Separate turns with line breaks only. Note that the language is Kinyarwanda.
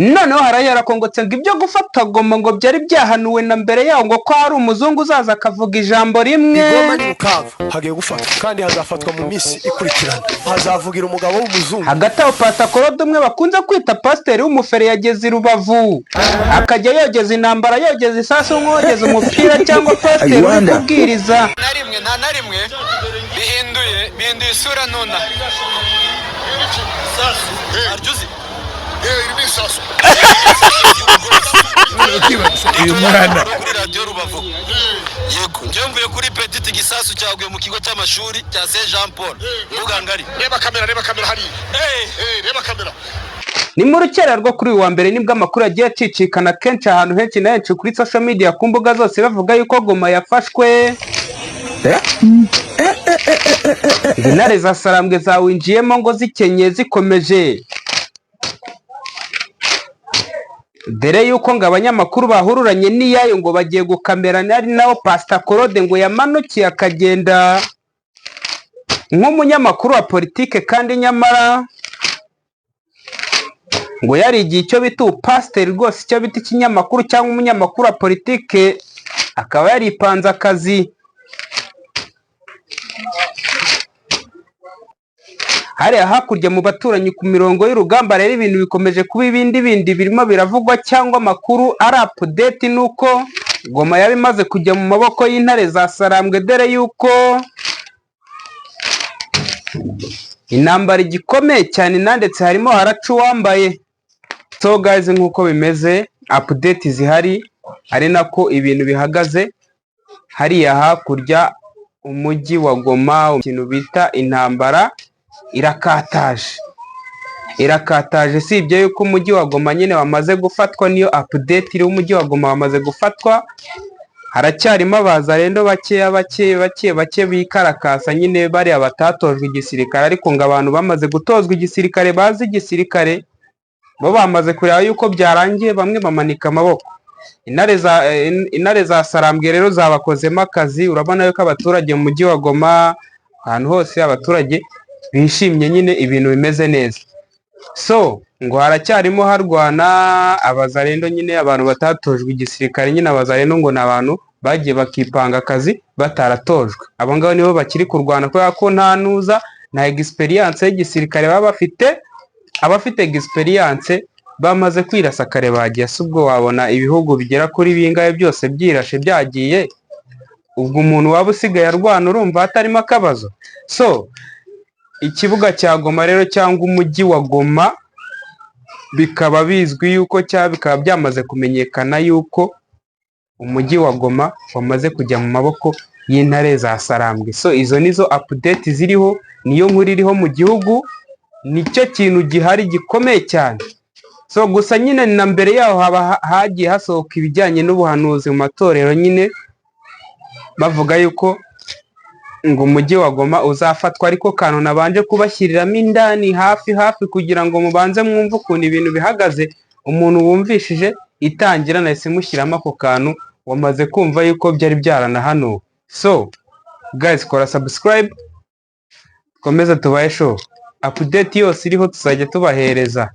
Noneho harayarakongotse ngo ibyo gufata Goma ngo byari byahanuwe na mbere yaho, ngo ko hari umuzungu uzaza akavuga ijambo rimwe.
Igoma ni Bukavu hagiye gufatwa, kandi hazafatwa mu minsi ikurikirana. Hazavugira umugabo w'umuzungu.
Hagati aho, Pastor Claude, umwe bakunze kwita pasiteri w'umufere, yageze i Rubavu, akajya yogeza intambara, yogeza isasu nk'uwogeza umupira cyangwa pasiteri uri kubwiriza.
Na rimwe, nta na rimwe, bihinduye isura nuna. Arya uzi?
Uyu mwana.
Kuri Radiyo Rubavu, yego, njyewe mvuye kuri petite. Igisasu cyaguye mu kigo cy'amashuri cya Saint Jean Paul Mbugangari.
Reba kamera, reba kamera hariya. Reba kamera.
Ni mu rukera rwo kuri uyu wa mbere nibwo amakuru yagiye acicikana kenshi, ahantu henshi na henshi, kuri social media, ku mbuga zose, bavuga yuko Goma yafashwe, intare za Sarambwe zawinjiyemo ngo zikenye zikomeje, dore yuko ngo abanyamakuru bahururanye n'iyayo ngo bagiye gukamerana, ari naho Pastor Claude ngo yamanukiye akagenda nk'umunyamakuru wa politike, kandi nyamara ngo yarigiye icyo bita ubupasiteri rwose, icyo bita ikinyamakuru cyangwa umunyamakuru wa politike, akaba yaripanze akazi. Hariya hakurya mu baturanyi ku mirongo y'urugamba rero, ibintu bikomeje kuba ibindi bindi birimo biravugwa cyangwa amakuru ari update, ni uko Goma yaba imaze kujya mu maboko y'intare za Sarambwe, dore yuko intambara igikomeye cyane nanditse harimo haraca uwambaye. So guys, nk'uko bimeze, update zihari ari nako ibintu bihagaze hariya hakurya umujyi wa Goma, ikintu bita intambara irakataje, irakataje. Si ibyo, yuko umujyi wa Goma nyine wamaze gufatwa, niyo update iriho. Umujyi wa Goma wamaze gufatwa, haracyarimo abazarendo bakeya, bake bake bake bikarakasa nyine, bariya batatojwe igisirikare. Ariko ngo abantu bamaze gutozwa igisirikare, bazi igisirikare, bo bamaze kureba yuko byarangiye, bamwe bamanika amaboko. Intare za Sarambwe rero zabakozemo akazi. Urabona yuko abaturage mu mujyi wa Goma, ahantu hose abaturage bishimye nyine, ibintu bimeze neza. So ngo haracyarimo harwana abazarendo nyine, abantu batatojwe igisirikare nyine. Abazarendo ngo ni abantu bagiye bakipanga akazi bataratojwe. Abo ngabo nibo bakiri kurwana, kubera ko nta nuza, nta experience y'igisirikare baba bafite. Abafite experience bamaze kwirasa kare, bagiye. Si ubwo wabona ibihugu bigera kuri bingahe byose byirashe byagiye, ubwo umuntu waba usigaye arwana urumva hatarimo akabazo? So ikibuga cya Goma rero, cyangwa umujyi wa Goma, bikaba bizwi yuko, cyangwa bikaba byamaze kumenyekana yuko umujyi wa Goma wamaze kujya mu maboko y'intare za Sarambwe. So izo nizo update ziriho, niyo nkuru iriho mu gihugu, nicyo kintu gihari gikomeye cyane. So gusa nyine na mbere yaho haba hagiye hasohoka ibijyanye n'ubuhanuzi mu matorero nyine, bavuga yuko ngo umujyi wa Goma uzafatwa. Ariko kantu nabanje kubashyiriramo indani hafi hafi kugira ngo mubanze mwumve ukuntu ibintu bihagaze. Umuntu wumvishije itangira nahise mushyiramo ako kantu, wamaze kumva yuko byari byaranahanuwe. So guys, kora subscribe, dukomeze tubahe show. Update yose iriho tuzajya tubahereza.